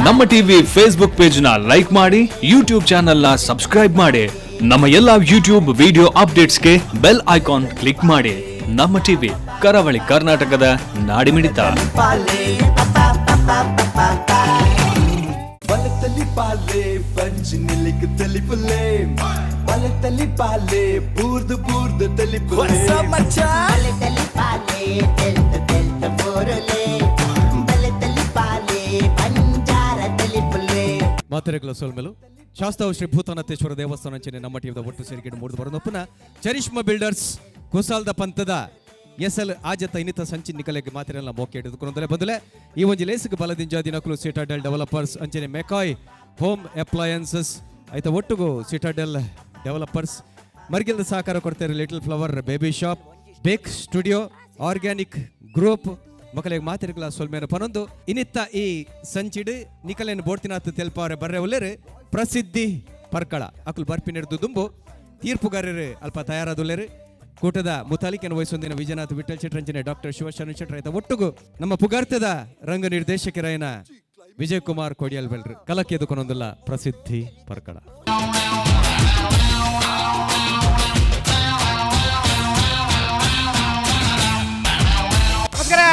ನಮ್ಮ TV Facebook page ನ like ಮಾಡಿ, ಯೂಟ್ಯೂಬ್ ಚಾನೆಲ್ ನ ಸಬ್ಸ್ಕ್ರೈಬ್ ಮಾಡಿ. ನಮ್ಮ ಎಲ್ಲಾ ಯೂಟ್ಯೂಬ್ ವಿಡಿಯೋ ಅಪ್ಡೇಟ್ಸ್ಗೆ ಬೆಲ್ ಐಕಾನ್ ಕ್ಲಿಕ್ ಮಾಡಿ. ನಮ್ಮ ಟಿವಿ, ಕರಾವಳಿ ಕರ್ನಾಟಕದ ನಾಡಿಮಿಡಿತ. ಬಲತಲಿ ಪಾಲೆ ಬಂಜಿ ನಿಲಿಕ್ ತಲಿಪುಲೆ ಬಲತಲಿ ಪಾಲೆ ಬೂರ್ದು ಬೂರ್ದು ತಲಿಪುಲೆ. ಬಲೆತಲಿ ಪಾಲೆ ತೆಲ್ತ ತೆಲ್ತ ಬೋರಲೆ ಬಲೆತಲಿ ಪಾಲೆ ಬಂಜಾರ ತಲಿಪುಲೆ. ಮಾತೆರೆಗಳ ಸೊಲ್ಮೆಲು. ಶಾಸ್ತಾವು ಶ್ರೀ ಭೂತನಾಥೇಶ್ವರ ದೇವಸ್ಥಾನ ಅಂಚನೆ ನಮ್ಮ ಟಿವಿದ ಒಟ್ಟು ಸೇರಿಕೆ ಮೂಡ್ದು ಬರೋದೊಪ್ಪನ ಚರಿಷ್ಮಾ ಬಿಲ್ಡರ್ಸ್ ಕುಸಾಲ್ದ ಪಂಥದ ಎಸ್ ಎಲ್ ಆಜತ ಇನ್ನಿತ ಸಂಚಿ ನಿಕಲೆಗೆ ಮಾತಿರೆಲ್ಲ ಮೋಕೆ ಹಿಡಿದುಕೊಂಡಲೆ ಬಂದಲೆ. ಈ ಒಂಜಿ ಲೇಸಿಗೆ ಬಲದಿಂಜ ದಿನಕುಲು ಸಿಟಾಡೆಲ್ ಡೆವಲಪರ್ಸ್ ಅಂಚನೆ ಮೆಕಾಯ್ ಹೋಮ್ ಅಪ್ಲಯನ್ಸಸ್ ಆಯ್ತ ಒಟ್ಟುಗು ಸಿಟಾಡೆಲ್ ಡೆವಲಪರ್ಸ್ ಮರ್ಗಿಲ್ದ ಸಹಕಾರ ಕೊಡ್ತಾರೆ. Little flower baby shop, bake studio, organic group ಮಕ್ಕಳಿಗೆ ಮಾತಿರ್ಗಲ ಸೊಲ್ಮೇನ ಪನೊಂದು. ಇನ್ನಿತ್ತ ಈ ಸಂಚಿಡು ನಿಕಲೇನು ಬೋಡ್ತಿನಾತ್ ತೆಲ್ಪಾರೆ ಬರ್ರೆ ಉಲ್ಲೇರು ಪ್ರಸಿದ್ಧಿ ಪರ್ಕಳ ಅಕುಲ್ ಬರ್ಪಿನೆಡ್ದು ದುಂಬು ತೀರ್ಪುಗಾರರು ಅಲ್ಪ ತಯಾರಾದುಲ್ಲೇರು. ಕೂಟದ ಮುತಾಲಿಕೆಯನ್ನು ವಹಿಸೊಂದಿನ ವಿಜಯನಾಥ್ ವಿಠಲ್ ಶೆಟ್ಟರಂಚನೆ ಡಾಕ್ಟರ್ ಶಿವಶರಣ ಶೆಟ್ಟರ್ ಆಯ್ತ ಒಟ್ಟುಗು ನಮ್ಮ ಪುಗಾರ್ತದ ರಂಗ ನಿರ್ದೇಶಕರಾಯನ ವಿಜಯ್ ಕುಮಾರ್ ಕೊಡಿಯಲ್ ಬೆಲ್ರು ಕಲಕ್ಕೆ ಎದುಕೊನೊಂದುಲ್ಲ ಪ್ರಸಿದ್ಧಿ ಪರ್ಕಳ. ನಮಸ್ಕಾರ.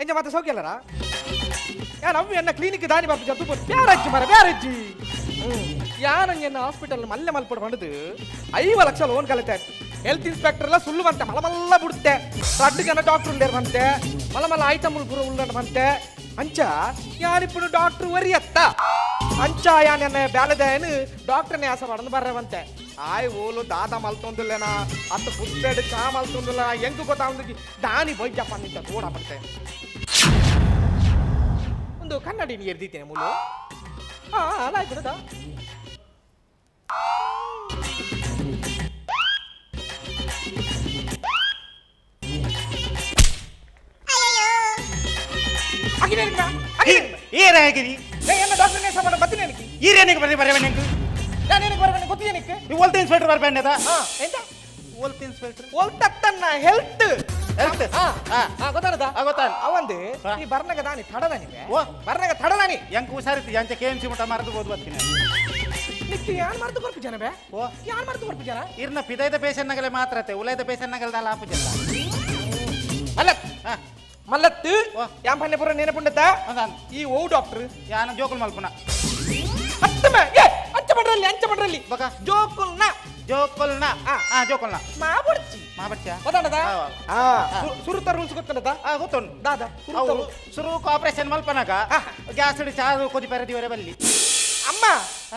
ಎಂಜ ಮಾತ ಸೌಖ್ಯಲ್ಲರ? ಯಾ ನಮ್ಮ ಎನ್ನ ಕ್ಲಿನಿಕ್ ದಾನಿ ಬಾಪು ಜದ್ದು ಬ್ಯಾರಜ್ಜಿ ಮರ ಬ್ಯಾರಜ್ಜಿ. ಯಾನ ಎನ್ನ ಹಾಸ್ಪಿಟಲ್ ಮಲ್ಲೆ ಮಲ್ಪಡು ಬಂದದು 50 ಲಕ್ಷ ಲೋನ್ ಕಲಿತೆ. ಹೆಲ್ತ್ ಇನ್ಸ್ಪೆಕ್ಟರ್ ಎಲ್ಲ ಸುಳ್ಳು ಬಂತೆ, ಮಲ ಮಲ್ಲ ಬಿಡುತ್ತೆ. ರಡ್ಡು ಜನ ಡಾಕ್ಟರ್ ಉಳ್ಳೇರು ಬಂತೆ, ಮಲ ಮಲ್ಲ ಐಟಮ್ ಪೂರ ಉಳ್ಳಂಡ ಬಂತೆ. ಅಂಚ ಯಾರಿಪ್ಪು ಡಾಕ್ಟರ್ ವರಿಯತ್ತ ಅಂಚ ಯಾನ್ ಎನ್ನ ಬ್ಯಾಲದೇನು ಡಾಕ್ಟರ್ನೇ ಆಸೆ ಮಾಡಂದು ಬರ್ರೆ ಬಂತೆ. ಆಯ್ ಓಲು ದಾದ ಮಲ್ತೊಂದುಲ್ಲೇನಾ ಅತ್ತ ಪುತ್ತೇಡು ಚಾ ಮಲ್ತೊಂದುಲ್ಲ ಎಂಕು ಗೊತ್ತಾವಂದು ದಾನಿ ಬೊಯ್ಯಪ್ಪ ನಿಂತ ತೋಡ ಬರ್ತೆ. ಒಂದು ಕನ್ನಡಿ ನೀರು ಎರ್ದಿತ್ತೇನೆ ಮುಲು. ಹಾ ಅಲ್ಲ ಆಯ್ತು. ಏರ ಹೇಗಿರಿ? ಎನ್ನ ಡಾಕ್ಟರ್ ನೇಸ ಮಾಡ ಬತ್ತೀನಿ എനിക്ക്. ಈರೇನಿಗೆ ಬರ್ರಿ ಬರ್ರಿ ನೆಂಕು. ನಾನು ಏನಕ್ಕೆ ಬರಬೇನೆ ಗೊತ್ತಿದೆ എനിക്ക്. ನೀವು ಒಲ್ತ ಇನ್ಸ್ಪೆಕ್ಟರ್ ಬರ್ಬೇಡ. ಹಾ ಎಂತ? ಒಲ್ತ ಇನ್ಸ್ಪೆಕ್ಟರ್. ಒಲ್ತತ್ತನ್ನ ಹೆಲ್ತ್. ಹೆಲ್ತ್. ಹಾ. ಹಾ. ಹಾ ಗೊತ್ತಾನದ? ಆ, ಗೊತ್ತಾನ್. ಅವಂದು ಹಾ. ಈ ಬರ್ನಗ ದಾನಿ ತಡದಾನಿವೆ. ಓ. ಬರ್ನಗ ತಡದಾನಿ. ಎಂಕ್ ಹುಷಾರಿತ್ತು ಎಂಚ ಕೆ ಎಂ ಸಿ ಮುಟ್ಟ ಮರೆದು ಬೋದು ಬರ್ತೀನಿ. ನಿಕ್ಕೆ ಯಾನ್ ಮರ್ತು ಕೊರ್ಪು ಜನ ಬೇ? ಓ. ಯಾನ್ ಮರ್ತು ಕೊರ್ಪು ಜನ? ಇರ್ನ ಪಿದೈದ ಪೇಷಂಟ್ ನಗಲೆ ಮಾತ್ರ ಉಲೈದ ಪೇಷಂಟ್ ನಗಲೆ ದಾಲ ಆಪುಜಲ್ಲ. ಮಲ್ಲತ್. ಹಾ. ಮಲ್ಲತ್ತು. ಓ. ಯಾನ್ ಪನ್ನೆ ಪೂರ ನೆನಪುಂಡತ್ತ? ಅದಾನ್. ಈ ಓ ಡಾಕ್ಟರ್. ಯಾನ ಜೋಕುಲ್ ಮಲ್ಪುನ. ಹತ್ತಮ ಏ ಅಂಚ ಪಡ್ರಲ್ಲಿ ಅಂಚ ಪಡ್ರಲ್ಲಿ. ಬಕ. ಜೋಕುಲ್ನ. ಜೋಕುಲ್ನ. ಆ. ಹಾ ಜೋಕುಲ್ನ. ಮಾ ಬುಡ್ಚಿ. ಮಾ ಬಚ್ಚ. ಗೊತ್ತಾಂಡದ? ಹಾ. ಹಾ ಸುರುತ ರೂಲ್ಸ್ ಗೊತ್ತಂಡದ? ಆ ಗೊತ್ತುಂಡು. ದಾದಾ ಸುರುತ ಅವು rules. ಸುರುಕು ಆಪರೇಷನ್ ಮಲ್ಪನಾಗ ಹಾ. ಗ್ಯಾಸ್ ಚಾರು ಕೊದಿ ಪೆರದಿವರೆ ಬಲ್ಲಿ. ಅಮ್ಮ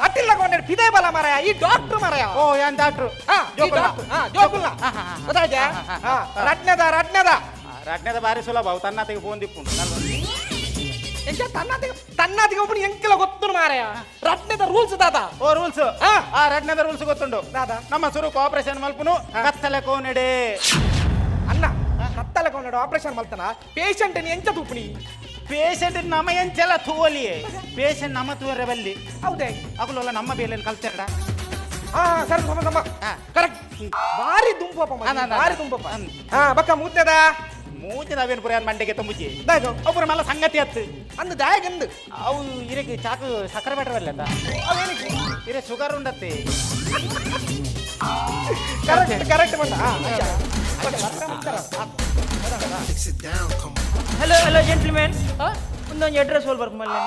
ಅಟ್ಟಿಲ್ಲ ಕೊಂಡೆ ಪಿದೆ ಬಲ ಮಾರಾಯ ಈ ಡಾಕ್ಟರ್ ಮಾರಾಯ. ಓ ಯಾನ್ ಡಾಕ್ಟ್ರು. ಹಾ ಈ ಜೋಕುಲ್ನ. ಡಾಕ್ಟರ್ ಹಾ ಜೋಕುಲ್ನ. ಹಾ, ಹಾ, ಹಾ. ಗೊತ್ತಾಯ್ತಾ? ಹಾ, ಹಾ, ಹಾ ಹಾ. ರಟ್ನದ ರಟ್ನದ. ರಟ್ನೇದ ಬಾರಿ ಸುಲಭ ಅವು ತನ್ನತೆಗೆ ಫೋನ್ ದಿಪ್ಪುಂಡು. ಎಂಚ ತನ್ನತಿಗೆ ತನ್ನತಿಗೆ ಒಬ್ಬನು ಎಂಕಿಲ ಗೊತ್ತು ಮಾರಾಯ ರಟ್ನದ ರೂಲ್ಸ್ ದಾದಾ? ಓ ರೂಲ್ಸ್. ಹಾ. ಆ ರಟ್ನೇದ ರೂಲ್ಸ್ ಗೊತ್ತುಂಡು. ದಾದಾ? ನಮ್ಮ ಸುರುಕು ಆಪರೇಷನ್ ಮಲ್ಪುನು ಕತ್ತಲೆ ಕೋನೆಡೆ. ಅಣ್ಣ ಕತ್ತಲ ಕೊಂಡ ಆಪರೇಷನ್ ಮಲ್ತನ ಪೇಷಂಟ್ ಎಂಚ ತೂಪುನಿ? ಪೇಷಂಟ್ ನಮ್ಮ ಎಂಚೆಲ್ಲ ತೂವಲಿಯೇ ಪೇಷಂಟ್ ನಮ್ಮ ತೂವರೆ ಬಲ್ಲಿ. ಹೌದೇ? ಅಗುಲಲ್ಲ ನಮ್ಮ ಬೇಲೆಯನ್ನು ಕಲ್ತಿರಡ. ಹಾ ಸರ್ ಸಮ ಸಮ. ಹಾ. ಕರೆಕ್ಟ್ ಬಾರಿ ದುಂಪಪ್ಪ ಮಗ, ಅಣ್ಣ, ಅಣ್ಣ, ಬಾರಿ ಅಣ್ಣ. ದುಂಪಪ್ಪ. ಅಣ್ಣ. ಹಾ ಬಕ್ಕ ಮೂತ್ನೆದ? ಮೂಜೆ ನಾವೇನು ಪುರ ಮಂಡೆಗೆ ತುಂಬುಜಿ. ದಾಗೋ. ಒಬ್ಬರ ಮಲ್ಲ ಸಂಗತಿ ಅತ್ತು. ಅಂದು ದಾಯಗಂದು. ಅವು ಇರಕ್ಕೆ ಚಾಕು ಸಕ್ಕರೆ ಬೇಟರ್ ಬರಲ್ಲ. ಅವೇನಕ್ಕೆ? ಇರೆ ಶುಗರ್ ಉಂಡತ್ತೆ. ಕರೆಕ್ಟ್ ಕರೆಕ್ಟ್ ಬಂದ. ಹಲೋ ಹಲೋ ಜೆಂಟ್ಲ್ಮ್ಯಾನ್, ಒಂದೊಂದು ಅಡ್ರೆಸ್ ಹೋಲ್ ಬರ್ಕ ಮಲ್ಲ.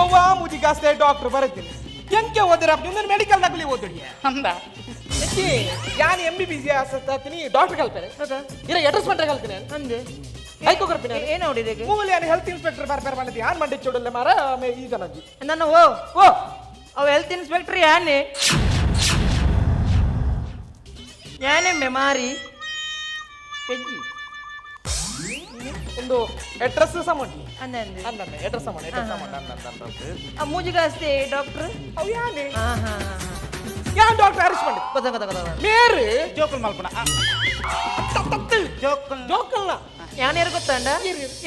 ಅವ್ವ ಮುಜಿ ಗಾಸ್ತೆ ಡಾಕ್ಟರ್ ಬರತ್ತೀನಿ ಎಂಕೆ ಓದಿರಪ್ಪ ನಿನ್ನ ಮೆಡಿಕಲ್ ನಕಲಿ ಓದಿಡಿ. ಅಂದ. ಎತ್ತಿ ಯಾನ್ ಎಂ ಬಿ ಬಿ ಸಿ ಆಸತ್ತೀನಿ ಡಾಕ್ಟರ್ ಕಲ್ಪೇನೆ ಇರ ಅಡ್ರೆಸ್ ಮಂಟ್ರೆ ಕಲ್ತೀನಿ. ಅಂದೆ. ಐಕೋ ಕರ್ಪಿನ. ಏನು ನೋಡಿದೆ? ಮೂಲೆ ಹೆಲ್ತ್ ಇನ್ಸ್ಪೆಕ್ಟರ್ ಬಾರ್ ಬಾರ್ ಮಾಡಿದ್ದು ಯಾನ್ ಮಂಡಿ ಚೋಡಲ್ಲ ಮಾರ ಮೇ ಈ ಜನಜಿ. ನನ್ನ ಓ ಓ. ಅವ ಹೆಲ್ತ್ ಇನ್ಸ್ಪೆಕ್ಟರ್ ಯಾನೆ ಯಾನೆಂಬೆ ಮಾರಿ ಪೆಜ್ಜಿ. ಒಂದು ಅಡ್ರೆಸ್ ಸಮಂಡಿ. ಅಂದೆ ಅಂದೆ. ಅಂದ ಅಡ್ರೆಸ್ ಸಮಂಡ್ ಅಡ್ರೆಸ್ ಸಮಂಡ್ ಅಂದ ಅಂದ ಅಂದ. ಆ ಮೂಜಿಗಾಸ್ತೆ ಡಾಕ್ಟರ್. ಅವ್ ಯಾನೆ? ಹಾ ಹಾ ಹಾ. ಯಾನ್ ಡಾಕ್ಟರ್ ಹರೀಶ್ ಮಂಡಿ. ಗೊತ್ತ ಗೊತ್ತ ಗೊತ್ತ. ಮೇರು ಜೋಕುಲ್ ಮಲ್ಪುನ ತತ್ತು. ಜೋಕುಲ್. ಜೋಕಲ್ನ. ಯಾನ್ಯಾರು ಗೊತ್ತಂಡ?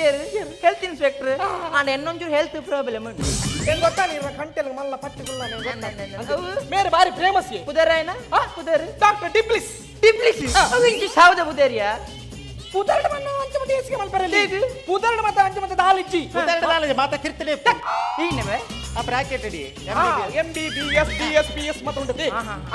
ಏರು ಹೆಲ್ತ್ ಇನ್ಸ್ಪೆಕ್ಟರ್ ಆಂಡ ಎನ್ನೊಂಚೂರು ಹೆಲ್ತ್ ಪ್ರಾಬ್ಲಮ್ ಉಂಟು. ಏನ್ ಗೊತ್ತಾ ನೀರ ಕಂಟೆಲ್ ಮಲ್ಲ ಪಟ್ಟಿಗುಲ್ಲ. ಅಂದ, ಅಂದ, ಅಂದ. ಅವು ಮೇರೆ ಬಾರಿ ಫೇಮಸ್. ಪುದರಾಯನ ಪುದರ್? ಡಾಕ್ಟರ್ ಡಿಪ್ಲಿಸ್. ಡಿಪ್ಲಿಸಿ. ಅವು ಇಂಚಿ ಸಾವದ ಪುದರಿಯಾ? ಪುದರ್ಡ್ ಮನ್ನ ಅಂಚ ಮತ್ತೆ ಏಸಿಗೆ ಮಲ್ಪರಲ್ಲಿ ಪುದರ್ಡ್ ಮತ್ತೆ ಅಂಚ ಮತ್ತೆ ದಾಲಿಜ್ಜಿ ಪುದರ್ಡ್ ದಾಲಜಿ ಮಾತ ತಿರ್ತಲೆ ಈನವೆ ಆ ಬ್ರಾಕೆಟ್ ಅಡಿ M B B S D S P S ಮತ್ತೆ ಉಂಟದೆ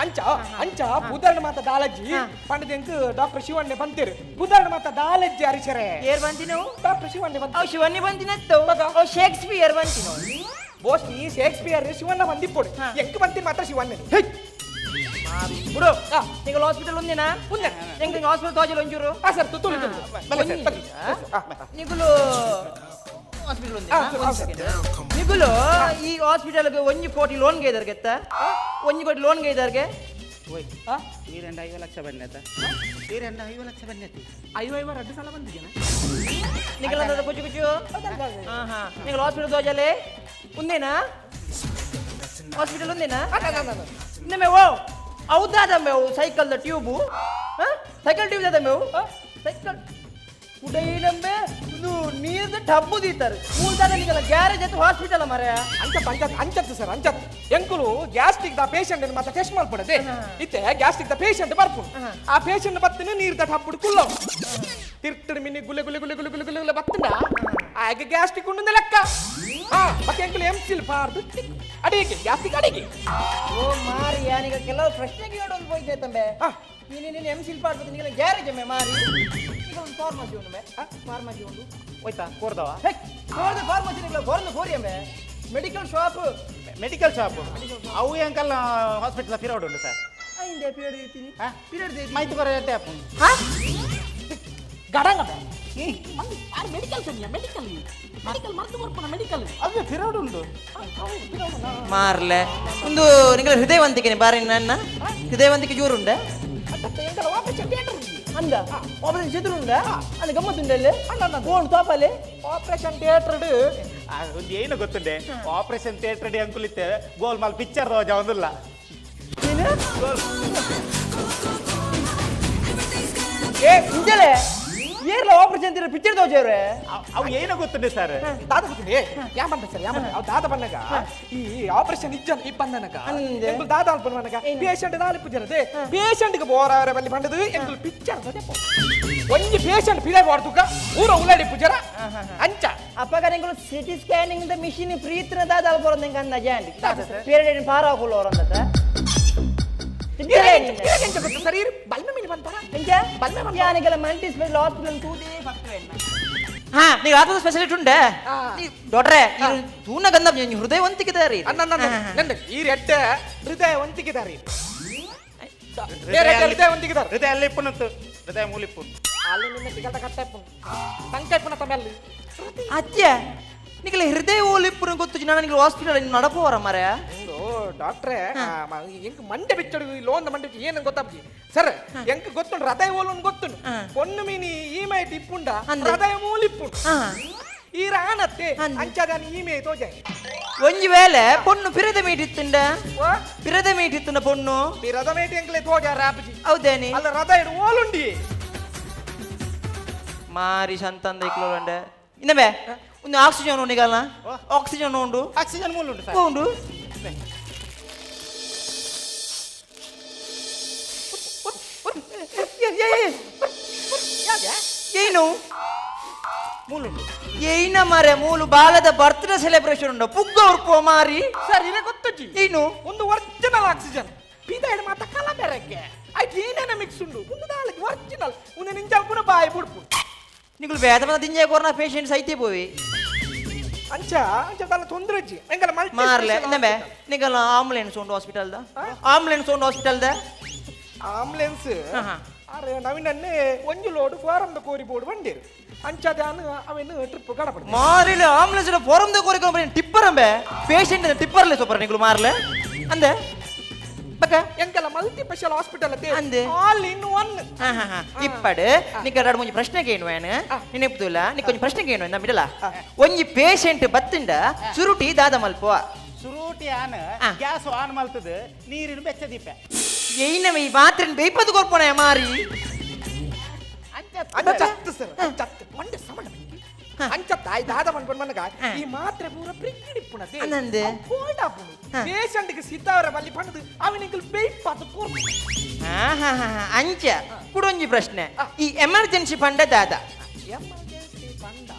ಅಂಚ ಅಂಚ ಪುದರ್ಡ್ ಮಾತ ದಾಲಜ್ಜಿ ಪಂಡದ ಎಂಕ್ ಡಾಕ್ಟರ್ ಶಿವಣ್ಣೆ ಬಂತೇರು ಪುದರ್ಡ್ ಮಾತ ದಾಲಜ್ಜಿ ಅರಿಶರೆ ಏರ್ ಬಂತಿನವು ಡಾಕ್ಟರ್ ಶಿವಣ್ಣೆ ಬಂತ ಅವು ಶಿವನ್ನಿ ಬಂತಿನತ್ತು ಅವು ಶೇಕ್ಸ್ಪಿಯರ್ ಬಂತಿನವು ಬೋಸ್ ಈ ಶೇಕ್ಸ್ಪಿಯರ್ ಶಿವಣ್ಣ ಬಂದಿಪ್ಪೋಡು ಎಂಕ್ ಬಂತಿ ಮಾತ್ರ ಶಿವಣ್ಣೆ ಬಿಡು നിങ്ങൾ ಹಾಸ್ಪಿಟಲ್ ಒಂದಿನ ಉಂದೆ. ಎಂಕ್ ಹಾಸ್ಪಿಟಲ್ ತೋಜಲ್ ಒಂಚೂರು ಆ ಸರ್ ತುತ್ತೂರು ಒಂಜಿ. ನಿಗುಲು ಹಾಸ್ಪಿಟಲ್ ಆ, ಒಂದಿನ ಆ, ಸರ್. ನಿಗುಲು ಈ ಹಾಸ್ಪಿಟಲ್ಗೆ ಒಂಜಿ ಕೋಟಿ ಲೋನ್ ಗೈದರ್ಗೆ ಎತ್ತ ಒಂಜಿ ಕೋಟಿ ಲೋನ್ ಗೈದರ್ಗೆ ಓಯ್ ಈ రెండు ಐವ ಲಕ್ಷ ಬನ್ನತ ಈ రెండు ಐವ ಲಕ್ಷ ಬನ್ನತಿ ಐವ ಐವ ಎರಡು ಸಲ ಬಂದಿದ್ದೇನೆ ನಿಗಲ ಕುಚು ಕುಚು ಆಹಾ നിങ്ങൾ ಹಾಸ್ಪಿಟಲ್ ತೋಜಲೆ ಉಂದೇನಾ ಹಾಸ್ಪಿಟಲ್ ಉಂದೇನಾ ಇಂದಮೆ ಓ ಹೌದಾದ ಮೇವು cycle the tube cycle tube ದಾದ ಮೇವು ಸೈಕಲ್ ಕುಡೈನಂಬೆ ಇದು ನೀರ್ದ ಟಬ್ಬು ದೀತಾರೆ ಮೂಲ್ದಾದ ನಿಗಲ ಗ್ಯಾರೇಜ್ ಅಥವಾ ಹಾಸ್ಪಿಟಲ್ ಮರೆ ಅಂಚ ಅಂಚತ್ ಅಂಚತ್ತು ಸರ್ ಅಂಚತ್ ಎಂಕುಲು gastric the patient ಮಾತ್ರ ಟೆಸ್ಟ್ ಮಲ್ಪಡದೆ ಇತ್ತೆ gastric the patient ಬರ್ಪುಂಡು ಆ ಪೇಷಂಟ್ ಬತ್ತಿನ ನೀರ್ the ಟಬ್ಬುಡು ಕುಲ್ಲವು ತಿರ್ತಡು ಮಿನಿ ಗುಲೆ ಗುಲೆ ಗುಲೆ ಗುಲೆ ಗುಲೆ ಗುಲೆ ಗುಲೆ ಬತ್ತಂಡ ಆಗ ಗ್ಯಾಸ್ಟ್ರಿಕ್ ಉಂಡು ಲೆಕ್ಕ ಮತ್ತೆ ಎಂಕುಲು ಎಂ ಸಿಲ್ ಪಾರ್ದು ಅಡಿಗೆ ಗ್ಯಾಸ್ಟ್ರಿಕ್ ಅಡಿಗೆ ಓ ಮಾರಿ ಯಾನೀಗ ಕೆಲವು ಪ್ರಶ್ನೆಗೆ ಹೇಳೋದು ಹೋಯ್ತೆ ತಂಬೆ ನೀನು ನೀನು ಎಂ ಶಿಲ್ಪ ಆಡ್ಬೋದು ನಿಗಲ ಗ್ಯಾರೇಜ್ ಅಮ್ಮೆ ಮಾರಿ ಈಗ ಒಂದು ಫಾರ್ಮಸಿ ಉಂಡು ಮೇ ಫಾರ್ಮಸಿ ಉಂಡು ಹೋಯ್ತಾ ಕೋರ್ದವ ಹೇ ಕೋರ್ದ ಫಾರ್ಮಸಿ ನಿಗಲ ಕೊರ್ದು ಕೋರಿ ಅಮ್ಮೆ medical shop medical shop ಅವು ಎಂಕಲ್ ಹಾಸ್ಪಿಟಲ್ ಫಿರೌಡ್ ಉಂಡು ಸರ್ ಅయింದೆ ಪೀರಿಯಡ್ ಇರ್ತೀನಿ ಪೀರಿಯಡ್ ಮೈತ್ ಕೊರ ಟ್ಯಾಪ್ ಹಾ ಗಡಂಗ ಮೆಡಿಕಲ್ ಸನ್ಯ ಮೆಡಿಕಲ್ ಮೆಡಿಕಲ್ ಮರ್ತು ಕೊರ್ಪುನ ಮೆಡಿಕಲ್ ಅದು ಫಿರೌಡ್ ಉಂಡು ಮಾರ್ಲೆ ಒಂದು ನಿಂಗಳ ಹೃದಯವಂತಿಕೆ ಬಾರಿ ನನ್ನ ಹೃದಯವಂತಿಕೆ ಜೋರುಂಡ ಅಂದ ಆಪರೇಷನ್ ಚದುರು ಉಂಡ ಅಲ್ಲಿ ಗಮ್ಮತ್ತುಂಡಲ್ಲಿ ಫೋನ್ ತೋಪಲ್ಲಿ ಆಪರೇಷನ್ ಥಿಯೇಟರ್ ಒಂದು ಏನು ಗೊತ್ತುಂಡೆ ಆಪರೇಷನ್ ಥಿಯೇಟರ್ ಡಿ ಅಂಕುಲಿತ್ತೆ ಗೋಲ್ಮಾಲ್ ಪಿಕ್ಚರ್ ರೋಜ ಒಂದಿಲ್ಲ ಏನು ಏ ಇಂಜಲೆ ಏರ್ಲ ಆಪರೇಷನ್ ಥಿಯೇಟರ್ ಪಿಕ್ಚರ್ ತೋಜೇವ್ರೆ ಅವು ಏನು ಗೊತ್ತುಂಡೆ ಸರ್ ದಾದ ಗೊತ್ತಿದೆ ಯಾ ಬಂದ ಸರ್ ಯಾ ಬಂದ ಅವ್ ದಾದ ಬಂದಾಗ ಈ ಆಪರೇಷನ್ ಇಜ್ಜನ್ ಈ ಬಂದನಗ ಅಂದೆ. ಎಂಕುಲು ದಾದ ಅಲ್ಪ ಬಂದಾಗ ಪೇಷಂಟ್ ದಾಲಿ ಪೂಜರದೆ ಪೇಷಂಟ್ ಗೆ ಬೋರಾವರೆ ಬಲ್ಲಿ ಬಂದದು ಎಂಕುಲು ಪಿಕ್ಚರ್ ಒಂಜಿ ಪೇಷಂಟ್ ಪಿದೆ ಬಾರ್ದುಕ ಊರ ಉಲಾಡಿ ಪೂಜರ ಅಂಚ ಅಪ್ಪಗ ನಿಂಗಳು CT scanning the machine free ಇತ್ತಿನ ದಾದ ಅಲ್ಪ ನಿಂಗೆ ಅಂದಾಜ ಪೀರಿಯಡ್ ಪಾರ ಹಾಕುಲ್ಲ ಅವರಂದತ ಎಂಚ ಗೊತ್ತು ಸರ್ ಇರು ಬಲ್ಮೆ ಮೀನು ಬಂತಾರ ಯಾನಿಗೆಲ್ಲ multi special hospital ತೂದೇ ಹಾ ನೀವು ಆತದ ಸ್ಪೆಷಲಿಸ್ಟ್ ಉಂಡೆ ದೊಡ್ರೆ ತೂನ ಗಂಧ ಹೃದಯವಂತಿಕೆ ದಾರಿ ಅನ್ನ ನನ್ನ ಈ ರೆಡ್ಡೆ ಹೃದಯ ವಂತಿಗೆದಾರಿ ಹೃದಯ ವಂತಿಗೆದಾರ ಹೃದಯ ಅಲ್ಲಿ ಇಪ್ಪುನತ್ತು ಹೃದಯ ಮೂಲಿಪ್ಪು ಅಲ್ಲಿ ನಿನ್ನ ತಿಗಟ ಕಟ್ಟೆಪ್ಪು ತಂಕೈಪುನ ತಮ್ಮಲ್ಲಿ ಅತ್ಯ ನಿಗಲ ಹೃದಯ ಓಲಿಪ್ಪುನ ಗೊತ್ತು ನಾನು ನಿಗಲ ಹಾಸ್ಪಿಟಲ್ ನಡಪೋರ ಮರ ಇಂದು ಡಾಕ್ಟ್ರೇ ಎಂಕ್ ಮಂಡೆ ಬಿಚ್ಚಡು ಈ ಲೋನ್ ಮಂಡೆ ಬಿಚ್ಚು ಏನು ಗೊತ್ತಾಪ್ಜಿ ಸರ್ ಎಂಕ್ ಗೊತ್ತುಂಡು ಹೃದಯ ಓಲುನ್ ಗೊತ್ತುಂಡು ಪೊಣ್ಣು ಮೀನಿ ಈ ಮೈಟ್ ಇಪ್ಪುಂಡ ಅಂದೆ. ಹೃದಯ ಮೂಲಿಪ್ಪುಂಡು ಹಾ. ಈ ರಾಣತ್ತೆ ಅಂದೆ. ಅಂಚಾದಾನಿ ಈ ಮೇ ತೋಜ ಒಂಜಿ ವೇಳೆ ಪೊಣ್ಣು ಪಿರದ ಮೀಟಿತ್ತುಂಡ ಪಿರದ ಮೀಟಿತ್ತುಂಡ ಪೊಣ್ಣು ರಥ ಮೇಟಿ ಎಂಕ್ಲೆ ತೋಜ ರಾಪಜಿ ಹೌದೇನಿ ಅಲ್ಲ ರಥ ಇಡು ಓಲುಂಡಿ ಮಾರಿ ಸಂತಂದ ಇಕ್ಲೋಂಡೆ ಇನ್ನಬೆ ಒಂದು ಆಕ್ಸಿಜನ್ ಉಂಡು ನಿಗಲ್ನ ಆಕ್ಸಿಜನ್ ಉಂಡು ಆಕ್ಸಿಜನ್ ಮೂಲ ಉಂಟು ಸರ್ ಉಂಡು ಏನು ಮೂಲ ಉಂಟು ಏನ ಮಾರೆ ಮೂಲು ಬಾಲದ ಬರ್ತ್ಡೇ ಸೆಲೆಬ್ರೇಷನ್ ಉಂಡು ಪುಗ್ಗ ಉರ್ಪೋ ಮಾರಿ ಸರ್ ಇರೇ ಗೊತ್ತಜ್ಜಿ ಏನು ಒಂದು ಒರಿಜಿನಲ್ ಆಕ್ಸಿಜನ್ ಪೀದ ಇಡು ಮಾತ ಕಲ ಬೆರಕೆ ಆಯ್ತು ಏನೇನ ಮಿಕ್ಸ್ ಉಂಡು ಒಂದು ದಾಲಜಿ ಒರಿಜಿನಲ್ ಒಂದು ನಿಂಜಲ್ ಪುನ ಬಾಯಿ ಬುಡ್ಪು ನಿಗುಲು ಬೇದ ಬಂದ ದಿಂಜೆ ಕೊರ್ನ ಪೇಷಂಟ್ಸ್ ಐತೆ ಪೋವಿ ಅಂಚ ಅಂಚ ದಾಲ ತೊಂದ್ರೆ ಅಜ್ಜಿ ಎಂಗಲ ಮಲ್ಟಿ ಮಾರ್ಲೆ ಇನ್ನಬೆ ನಿಗಲ ಆಂಬುಲೆನ್ಸ್ ಉಂಡು ಹಾಸ್ಪಿಟಲ್ the ambulance ಉಂಡು ಹಾಸ್ಪಿಟಲ್ the ambulance ಅರೆ ನವೀನನ್ನೇ ಒಂಜಿ ಲೋಡು ಫಾರಂ the ಕೋರಿ ಬೋರ್ಡ್ ಬಂಡೇರು ಅಂಚಾದಾನು ಅವೇನು ಟ್ರಿಪ್ ಕಡಪಡ ಮಾರಿಲೆ ಆಂಬುಲೆನ್ಸ್ ಫೋರಂ the ಕೋರಿ ಕಂಪನಿ ಟಿಪ್ಪರ್ ಅಂಬೆ ಪೇಷಂಟ್ ಟಿಪ್ಪರ್ಲೆ ಸೂಪರ್ ನಿಗುಲು ಮಾರ್ಲೆ ಅಂದೆ ಬಕ್ಕ ಎಂಕಲ multi special hospital ಅಂದೆ. All in one ಇಪ್ಪಡು ನಿಕ್ಕ ಎರಡು ಮುಂಜಿ ಪ್ರಶ್ನೆ ಕೇನು ಏನು ನೆನಪುದಿಲ್ಲ ನಿಕ್ ಒಂಜಿ ಪ್ರಶ್ನೆ ಕೇನು ಎಂದ ಮಿಡಲ ಒಂಜಿ ಪೇಷಂಟ್ ಬತ್ತಿಂಡ ಸುರುಟಿ ದಾದ ಮಲ್ಪುವ ಸುರೂಟಿ on gas on ಮಲ್ತದ ನೀರಿನ ಬೆಚ್ಚ ದೀಪ ಏನ ಈ ಮಾತ್ರೆನ್ ಬೇಯ್ಪದು ಕೊರ್ಪೋಣ ಮಾರಿ ಅಂಚ ಚತ್ತು ಸರ್ ಚತ್ತು ಮಂಡೆ ಸಮಂಡ ಅಂಚ ತಾಯಿ ದಾದ ಪನ್ಪನ್ ಮನಗ ಈ ಮಾತ್ರೆ ಪೂರ ಫ್ರಿಜ್ ಇಪ್ಪುನತೆ ಅಂದಂದೆ? ಕೋಲ್ಡ್ ಆಪುಂಡು ಪೇಷಂಟ್ ಗೆ ಸಿದ್ದಾವರ ಬಲ್ಲಿ ಪಂಡದು ಅವನಿಗೆ ಬೇಯ್ಪಾತು ಕೊರ್ಪು. ಅಂಚ ಕುಡೊಂಜಿ ಪ್ರಶ್ನೆ, ಈ ಎಮರ್ಜೆನ್ಸಿ ಫಂಡ ದಾದ? ಎಮರ್ಜೆನ್ಸಿ ಫಂಡ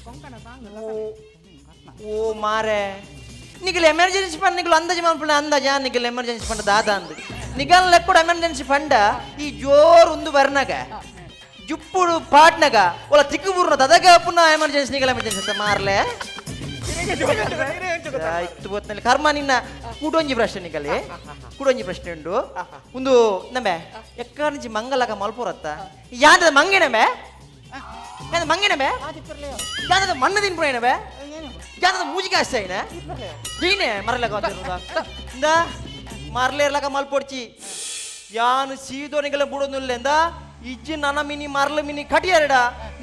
ಕೊಂಕಣ ಸಾಂಗ್. ಓ ಮಾರೆ, ನಿಗಲ್ ಎಮರ್ಜೆನ್ಸಿ ಫಂಡ್ ನಿಗಲ್ ಅಂದಾಜು ಮನ್ಪುಣ ಅಂದಾಜ ನಿಗಲ್ ಎಮರ್ಜೆನ್ಸಿ ಫಂಡ್ ದಾದ ಅಂದು ನಿಗಲ್ ಲೆಕ್ಕಡ ಎಮರ್ಜೆನ್ಸಿ ಫಂಡ ಈ ಜೋರ್ ಒಂದು ಬರ್ನಾಗ ಜುಪ್ಪುಡು ಪಾಟ್ನಾಗ ಒಲ ತಿಕ್ಕು ಬೂರ್ನ ದದಗ ಪುನಃ ಎಮರ್ಜೆನ್ಸಿ ನಿಗಲ್ ಎಮರ್ಜೆನ್ಸಿ ಅಂತ ಮಾರ್ಲೆ. ಇತ್ತು ಗೊತ್ತಿಲ್ಲ ಕರ್ಮ ನಿನ್ನ. ಕೂಡೊಂಜಿ ಪ್ರಶ್ನೆ ನಿಗಲಿ, ಕೂಡೊಂಜಿ ಪ್ರಶ್ನೆ ಉಂಡು. ಒಂದು ನಮ್ಮೆ ಎಕ್ಕಂಜಿ ಮಂಗಲಕ ಮಲ್ಪುರತ್ತ ಯಾಂದದ ಮಂಗಿನಮೆ, ಯಾಂದ ಮಂಗಿನಮೆ, ಯಾಂದದ ಮಣ್ಣು ತಿನ್ಪುಣೇನವೆ, ಯಾಂದದ ಮೂಜಿಗೆ ಆಸ್ತಾಯಿನ ದೀನೆ ಮರಲಕ ಇಂದ ಮರಲೇರ್ಲಕ ಮಲ್ಪೊಡ್ಚಿ ಯಾನು ಸೀದೋ ನಿಗಲ ಬುಡೊಂದುಲ್ಲೆಂದ ಇಜ್ಜಿ ನನ ಮಿನಿ ಮರಲ ಮಿನಿ ಕಟಿಯಾರಡ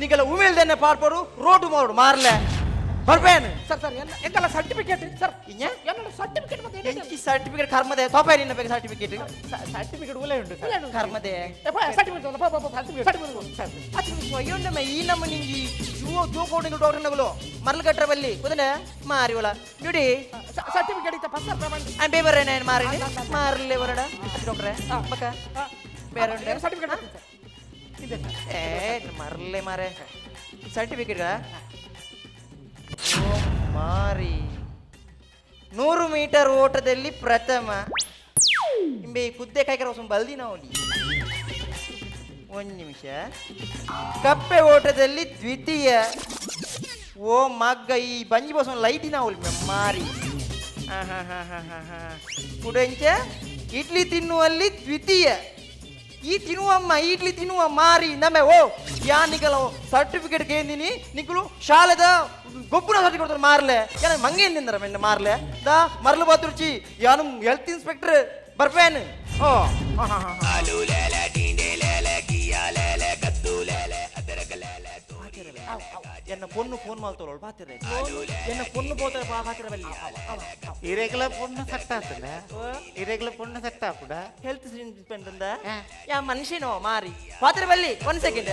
ನಿಗಲ ಉಮೇಲ್ದೆನ್ನೆ ಪಾಡ್ಪಡು ರೋಟು ಮಾಡು ಮಾರ್ಲೆ ಬರ್ಬೇನು. ಸರ್ ಸರ್, ಎಂತೆಲ್ಲ ಸರ್ಟಿಫಿಕೇಟ್ ಸರ್? ಇഞ്ഞ? என்னோட ಸರ್ಟಿಫಿಕೇಟ್ ಮತ್ತೆ ಏನೇನು? ಎಂಚಿ ಸರ್ಟಿಫಿಕೇಟ್ ಕರ್ಮದೆ ತೋಪಾಯಿ ನಿನ್ನ ಬೇಕು ಸರ್ಟಿಫಿಕೇಟ್. ಸರ್ಟಿಫಿಕೇಟ್ ಉಲೇ ಉಂಟು ಸರ್. ಕರ್ಮದೆ. ಏ, ಪೋ, ಸರ್ಟಿಫಿಕೇಟ್ ಪೋ ಪೋ ಸರ್ಟಿಫಿಕೇಟ್ ಸರ್ಟಿಫಿಕೇಟ್. ಅದು ಅಯ್ಯೋಂಡಮ್ಮ ಈ ನಮ್ಮ ನಿಂಜಿ ಜೋ ಜೋ ಕೋಡಿಂಗ್ ಡಾಕ್ಟರ್ ನಗಲು ಮರಳು ಕಟ್ಟರ ಬಲ್ಲಿ ಕುದನೆ ಮಾರಿ ಒಳ ನುಡಿ. ಸರ್ಟಿಫಿಕೇಟ್ ಇತ್ತ ಪಸ್ಸರ್ ಪ್ರಮಾಣ. ಆ ಬೇಬರ್ ಏನೇನು ಮಾರಿ ಮಾರಲೇ ಬರಡ ಡಾಕ್ಟ್ರೆ ಬಕ್ಕ ಬೇರೆ ಉಂಟು. ಸರ್ಟಿಫಿಕೇಟ್ ಸರ್ ಇದೆ ಸರ್. ಏ ಮರಲೇ ಮಾರೆ ಸರ್ಟಿಫಿಕೇಟ್ ಮಾರಿ 100 ಮೀಟರ್ ಓಟದಲ್ಲಿ ಪ್ರಥಮ ಇಂಬೆ ಈ ಕುದ್ದೆ ಕಾಯ್ಕರ ಹೊಸ ಬಲ್ದಿ ನಾವು. ಒಂದು ನಿಮಿಷ. ಕಪ್ಪೆ ಓಟದಲ್ಲಿ ದ್ವಿತೀಯ. ಓ ಮಗ್ಗ ಈ ಬಂಜಿ ಬಸ್ ಲೈಟಿನ ಅವಳಿ ಮಾರಿ. ಕುಡಂಚ ಇಡ್ಲಿ ತಿನ್ನುವಲ್ಲಿ ದ್ವಿತೀಯ. ಈ ತಿನ್ನುವಮ್ಮ ಇಡ್ಲಿ ತಿನ್ನುವ ಮಾರಿ ನಮ್ಮೆ. ಓ ಯಾ ನಿಗಲ ಸರ್ಟಿಫಿಕೇಟ್ ಕೇಂದಿನಿ ನಿಕ್ಕಲು ಶಾಲೆದ ಗೊಬ್ಬರ ಸರ್ಟಿಫಿಕೇಟ್ ಕೊಡ್ತಾರೆ ಮಾರ್ಲೆ. ಏನ ಮಂಗೆ ತಿಂದರ ಮೆನ್ನ ಮಾರ್ಲೆ ದಾ ಮರಲು ಬಾತುರ್ಚಿ ಯಾನು ಹೆಲ್ತ್ ಇನ್ಸ್ಪೆಕ್ಟರ್ ಬರ್ಪೇನು. ಓ ಹಾ ಹಾ ಹಾ. ಎನ್ನ ಪೊನ್ನು ಫೋನ್ ಮಾಡ್ತೋಳು ಬಾತಿರ, ಎನ್ನ ಪೊನ್ನು ಪೋತಾರೆ ಬಾತಿರ ಬಲ್ಲಿ. ಇರೆಗ್ಲ ಪೊಣ್ಣು ಸೆಟ್ ಆತಲ್ಲ, ಇರೆಗ್ಲ ಪೊಣ್ಣು ಸೆಟ್ ಆಪುಡ. ಹೆಲ್ತ್ ಇನ್ಸ್ಪೆಕ್ಟರ್ ಅಂದ ಯಾ ಮನುಷ್ಯನೋ ಮಾರಿ ಪಾತ್ರೆ ಬಲ್ಲಿ. One second.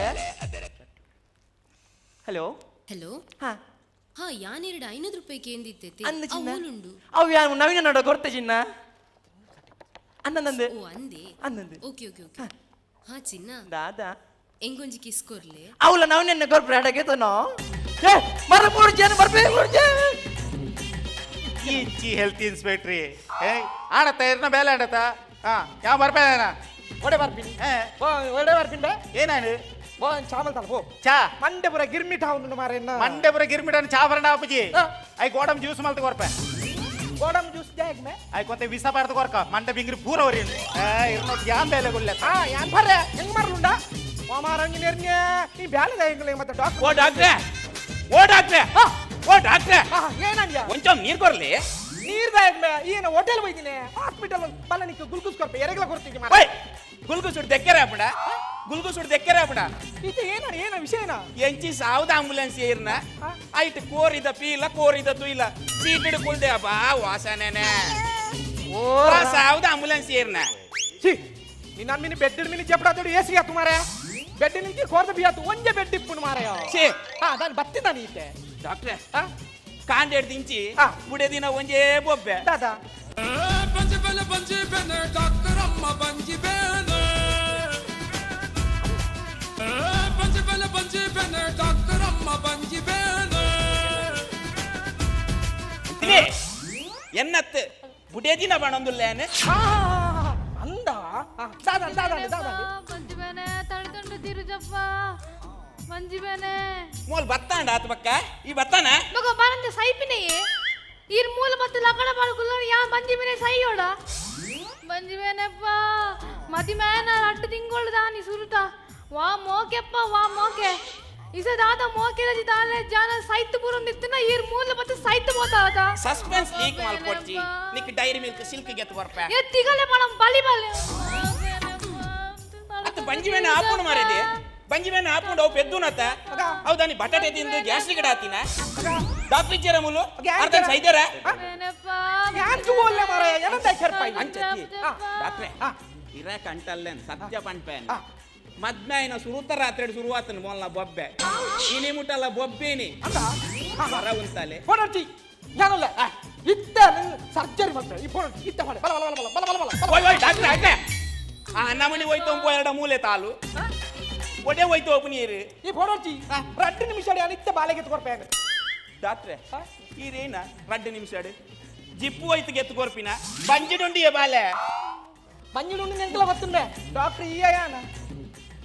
ಹಲೋ. ಹಲೋ. ಹಾ. ಹಾ ಯಾನೆರಡು 500 ರೂಪಾಯಿ ಕೇಂದಿತ್ತೈತಿ. ಅಂದ ಚಿನ್ನ. ಉಂಡು. ಅವು ಯಾ ನವೀನ ನೋಡ ಕೊರ್ತೆ ಚಿನ್ನ ಅಂದಂದೆ. ಓ ಅಂದೆ. ಅಂದಂದೆ. Okay okay okay. ಹಾ ಚಿನ್ನ. ದಾದಾ. ಎಂಗೊಂಜಿ ಕಿಸ್ ಕೊರ್ಲೆ. ಅವಳ ನವೀನ ಕೊರ್ಪೆ ಅಡಗೆತನೋ ಏ ಮರ ಮೂರು ಜನ ಬರ್ಬೇಕು ಮೂರು ಜನ. ಇಂಚಿ ಹೆಲ್ತ್ ಇನ್ಸ್ಪೆಕ್ಟ್ರಿ ಏ ಆಡತ್ತ ಇರ್ನ ಬೇಲೆ ಆಡತ್ತ. ಹಾ ಯಾವ ಬರ್ಪೇನ? ಒಡೆ ಬರ್ಪಿನಿ. ಏ. ಓ ಒಡೆ ಬರ್ಪಿನ್ ಬೇ. ಏನಾನು? ಓ ಚಾಮಲ್ ತಲ ಪೋ. ಚಾ. ಮಂಡೆಪುರ ಗಿರ್ಮಿಟ್ ಹಾವುಂಡು ಮಾರೆ ಎನ್ನ. ಮಂಡೆಪುರ ಗಿರ್ಮಿಟ್ ಅನ್ನು ಚಾ ಬರಣ ಅಪ್ಪಜಿ. ಆ. I ಗೋಡಂಬಿ ಜ್ಯೂಸ್ ಮಲ್ತ ಕೊರ್ಪೆ. ಗೋಡಂಬಿ ಜ್ಯೂಸ್ ಜಾಗ್ ಮೇ. I ಕೊತ್ತೆ ವಿಸ ಪಾಡ್ದು ಕೊರ್ಕ ಮಂಡೆ ಬಿಂಗ್ರಿ ಪೂರ ಒರಿ ಇರ್ನೋ ಯಾನ್ ಬೇಲೆ ಗುಲ್ಲೆ. ಆ ಯಾನ್ ಬರ್ರೆ ಹೆಂಗ್ ಮಾರ್ಲುಂಡ ಓ ಮಾರಂಗಿ ನೆರ್ನ್ಯ ನೀ ಬ್ಯಾಲೆ ಹೆಂಗ್ ಮತ್ತೆ ಡಾಕ್ಟರ್. ಓ ಡಾಕ್ಟ್ರೆ, ಓ ಡಾಕ್ಟ್ರೆ, ಓ ಡಾಕ್ಟ್ರೆ. ಏನಂದ್ಯ? ಒಂಚೂರು ನೀರ್ ಕೊರ್ಲಿ. ನೀರ್ ಬ್ಯಾಗ್ ಮೇ ಏನ ಹೋಟೆಲ್ ಹೋಯ್ದಿನಿ ಹಾಸ್ಪಿಟಲ್ ಬಲ್ಲ ನಿಕ್ಕ ಗುಲ್ಕುಸ್ ಕೊರ್ಪೆ ಎರೆಗ್ಲ ಕೊರ್ತಿಗೆ ಮಾರ. ಓಯ್ ಗುಲ್ಗುಸುಡ್ ದೆಕ್ಕರೆ ಅಪ್ಪಡ, ಗುಲ್ಗುಸುಡ್ ದೆಕ್ಕರೆ ಅಪ್ಪಡ. ಇದು ಏನ ಏನ ವಿಷಯನ? ಎಂಚಿ ಸಾವ್ದ ಆಂಬುಲೆನ್ಸ್ ಏರ್ನ ಐಟ್ ಕೋರಿದ ಪೀಲ ಕೋರಿದ ತುಯಿಲ ಸೀಟ್ ಕುಲ್ದೆ ಅಬ್ಬಾ ವಾಸನೆನೆ. ಓ ಸಾವ್ದ ಆಂಬುಲೆನ್ಸ್ ಏರ್ನ. ಛೀ ನಿನ್ನ ಮಿನಿ ಬೆಡ್ ಮಿನಿ ಜಪಡಾತೋಡು ಏಸಿ ಆತು ಮಾರಾಯ. ಬೆಡ್ ನಿಂಕಿ ಕೋರ್ದ ಬಿಯಾತು ಒಂಜೆ ಬೆಡ್ ಇಪ್ಪುನು ಮಾರಾಯ. ಛೀ. ಹಾ ನಾನು ಬತ್ತಿನ ನೀತೆ. ಡಾಕ್ಟ್ರೆ ಹಾ ಕಾಂಡೆಡ್ ದಿಂಚಿ ಆ. ಬುಡೆ ದಿನ ಒಂಜೇ ಬೊಬ್ಬೆ. ದಾದಾ. ತಿಳಿ ಎನ್ನತ್ತು ಬುಡೆ ದಿನ ಬಣೊಂದುಲ್ಲೇನೆ. ಆ, ಅಂದ ಆ, ದಾದಾ ದಾದಾ ದಾದಾ. ಮಂಜು ಬೇನೆ ತಡೆದುಂಡು ತಿರುಜಪ್ಪ ಮಂಜು ಬೇನೆ. ಮೋಲ್ ಬತ್ತಾಂಡ ಆತ ಬಕ್ಕ ಈ ಬತ್ತಾನ. ಮಗ ಬಾರಂದ ಸೈಪಿನೆಯೇ ಈರ್ ಮೂಲ ಮತ್ತು ಲಗಣ ಬಾಳ್ಕುಲ್ಲ ಯಾ ಮಂಜಿ ಬೇನೆ ಸೈಯೋಡ ಮಂಜು ಬೇನೆಪ್ಪ ಮದಿ ಮೇನ ಅಟ್ಟು ತಿಂಗಳು ದಾನಿ ಸುರುತ ವಾ ಮೋಕೆಪ್ಪ ವಾ ಮೋಕೆ ಇಸ ದಾದ ಮೋಕೆ ರಜಿ ದಾಲೆ ಜಾನ ಸೈತ್ ಬುರುಂದಿತ್ತನ ಈರ್ ಮೂಲ ಮತ್ತು ಸೈತ್ ಬೋತಾದ. ಸಸ್ಪೆನ್ಸ್ ಲೀಕ್ ಮಲ್ಕೊಡ್ಚಿ ನಿಕ್ ಡೈರಿ ಮಿಲ್ಕ್ ಸಿಲ್ಕ್ ಗೆತ್ ಬರ್ಪೆ. ಏ ತಿಗಲೆ ಮಾಡಂ ಬಲಿ ಬಲಿ. ಅತ್ತ ಬಂಜಿ ಬೇನೆ ಆಪುಂಡು ಮಾರೇದಿ, ಬಂಜಿ ಬೇನೆ ಆಪುಂಡು ಅವು ಪೆದ್ದುನತ್ತ ಹೌದಾ ನೀ ಬಟಾಟೆ ತಿಂದು ಗ್ಯಾಸ್ಟ್ರಿಕ್ ಆತಿನ ಡಾಕ್ಟರ್ ಇಚ್ಚಾರ ಮುಲ್ಲು ಅರ್ಧ ಸೈದಾರ. ಬೇನೆಪ್ಪ ಯಾನ್ ಜುವೋಲ್ಲೆ ಮಾರಾಯ ಏನಂತ ಕೆರ್ಪಾಯಿ. ಅಂಚತ್ತಿ ಆ. ಡಾಕ್ಟ್ರೆ ಆ. ಇರ ಕಂಟಲ್ಲೇನ್ ಸತ್ಯ ಪನ್ಪೇನ್. ಆ. ಮದ್ಮಾಯಿನ ಸುರುತ ರಾತ್ರಿ ಶುರುವಾತನ ಮೊಲ್ಲ ಬೊಬ್ಬೆ ಇನಿ ಮುಟ್ಟಲ್ಲ ಬೊಬ್ಬೇನಿ ಹೊರ ಉಂತಾಲೆ ಫೋನ್ ಹಚ್ಚಿ ഞാനല്ല ಇತ್ತ ಸರ್ಜರಿ ಮಾಡ್ತಾರೆ ಈ ಫೋನ್ ಇತ್ತ ಮಾಡಿ ಬಲ ಬಲ ಬಲ ಬಲ ಬಲ ಬಲ ಬಲ. ಓಯ್ ಓಯ್ ಡಾಕ್ಟ್ರೆ ಆಯ್ತಾ ಆ ನಮನಿ ಹೋಯ್ತು ಒಂಬ ಎರಡ ಮೂಲೆ ತಾಲು ಒಡೆ ಹೋಯ್ತು ಒಬ್ಬ ನೀರು ಈ ಫೋನ್ ಹಚ್ಚಿ 2 ನಿಮಿಷ ಇತ್ತ ಬಾಲೆಗೆ ಕೊರ್ಪೇನೆ. ಡಾಕ್ಟ್ರೆ ಈರೇನ 2 ನಿಮಿಷ ಜಿಪ್ಪು ಹೋಯ್ತು ಗೆತ್ತು ಕೊರ್ಪಿನ ಬಂಜಿಡುಂಡಿಯ ಬಾಲೆ ಬಂಜಿಡುಂಡಿ ನೆಂಕಲ ಗೊತ್ತುಂಡೆ ಡಾಕ್ಟರ್ ಈ ಅಯ್ಯಾನ